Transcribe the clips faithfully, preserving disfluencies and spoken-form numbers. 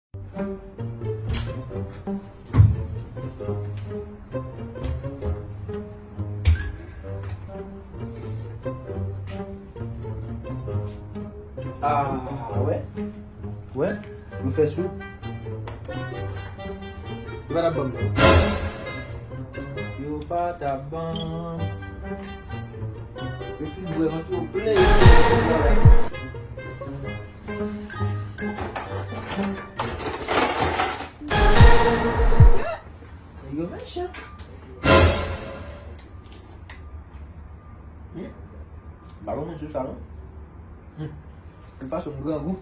Ah, wè. Wè, nou fè sou. Yo pa t ap ban m non. Yo pa t ap ban m. Yo fin bwè m antre yo plè. Nèg yo mechan. Hmm. M pa konn sou sa non. Hmm. Tout fason, m grangou.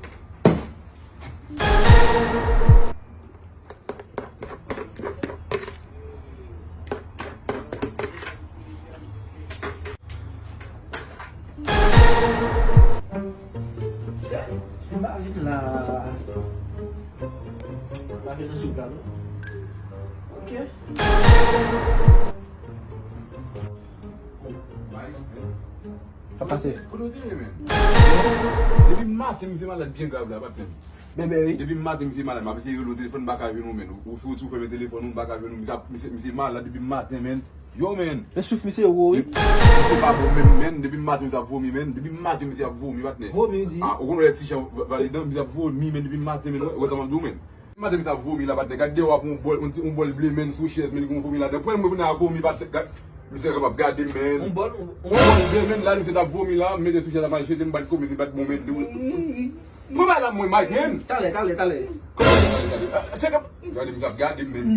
Se, se pa vin la. Pa vin nan soup la non. Ok. Sa pase? Kote w te ye, menn? Depi maten, misye malad byen grav la, patnè. Bebe, wi. Depi maten, misye malad. M ap eseye rele w telefòn, m pa ka jwenn ou, menn. Ou, ou soti, ou fèmen telefòn ou, m pa ka jwenn ou. Misye, misye, misye malad depi maten, menn. Yo, menn. Men souf misye wo, wi. Misye pa bon menm, menn. Depi maten, misye ap vomi, menn. Depi maten, misye ap vomi, patnè. Vomi, wi. Ah, ou konn lè ti jan validan, misye ap vomi, menn, depi maten, menn. Wè, wè sa m ap di w, menn. Maten misye ap vomi la, patnè. Gad deyò a pou yon bòl, yon ti, yon bòl ble, menn, sou chèz, menn, li gen yon vomi ladan. Pran mwen pou n a vomi, patnè. Gad, misye kapab gade, menn. Yon bòl, yon, yon bòl ble, menn, la, misye t ap vomi la, m mete sou chèz la, m al jete, m bat kò, misye bat bon, menn. Pran bay la mwen, Mike, menn. Talè, talè, talè. Kòman talè, talè? Ah, check up. Gade, misye ap gade, menn.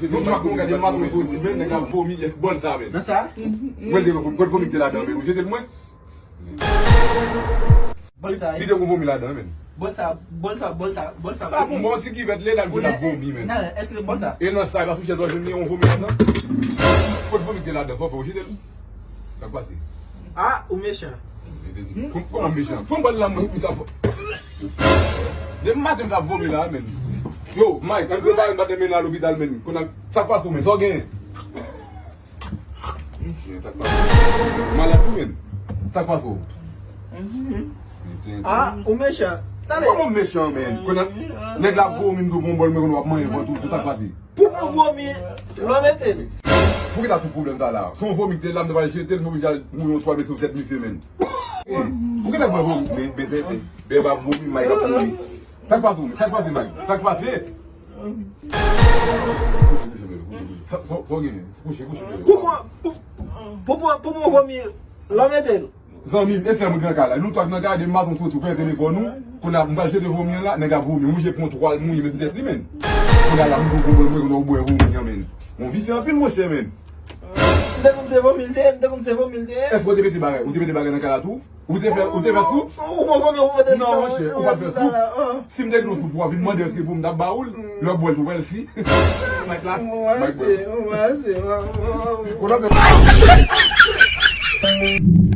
Nou twa kon gade maten soti, menn, nèg la ap vomi, bòl sa, menn. Nan sa? Mwen te vomi, mwen vomi te ladan, menn. Ou jete l mwen? Bòl sa, li te gon vomi ladan, menn. Bòl sa, bòl sa, bòl sa, bòl sa. Sa bon, bon, si kivèt lè la, misye t ap vomi, menn. Nan, èske bòl sa? E nan sa, e pa sou chèz la, jwenn li yon vomi ladan. Kot vomi te ladan, fò, fò, jete l. Sa k pase? Ah, ou mechan. Kòman mechan? Pran bòl la, mwen, sa fò. Depi maten, sa vomi la, menn. Yo, Mike, ann prepare, n pa te mennen al lopital, menn. Kounye a, sa k pase w, menn? Sa w genyen? Malad tou, menn. Sa k pase w? Ah, ou mechan. Talè. Kòman mechan, menn? Kounye a, nèg la vomi, m di w pran yon bòl, mwen konn w ap manyen vant ou, sa k pase? Pou pran vomi, lò mete l. Poukisa tout pwoblèm sa la? Se yon vomi ki te la, m te pral jete l, m oblije al mouri yon swa sou tèt misye, menn. Poukisa nèg mwen vomi? Men, men, men, men, bèb ap vomi, may ap vomi. Sa k pase w? Sa k pase, may? Sa k pase? Kouche, kouche, bebe, kouche, kouche. Sa, sa, sa w genyen? Kouche, kouche, bebe. Pou mwen, pou, pou, pou, pou mwen vomi, lò mete l. Zanmi m, e sè mwen k nan kay la. Nou twa k nan kay, depi maten w soti, ou fè telefòn ou. Kounye a, m pral jete vomi an la, nèg ap vomi. M oblije pran twal mouye, met sou tèt li, menn. Kounye a la, m pran konprann mwen, kounye a ou bwè vomi an, menn. Yon visye anpil, monchè, menn. M te konn se vomi l te ye, m te konn se vomi l te ye. Èske w te mete bagay, ou te mete bagay nan kay la tou? Ou te fè, ou te fè soup? Ou, ou, ou, ou, ou te fè soup? Non, monchè, ou pa t fè soup. Si m te gen yon soup pou w vin mande èske pou m t ap ba ou l, lè w bwè l tou, w wè l si. Mike la. Mike bwè soup. Ou t ap fè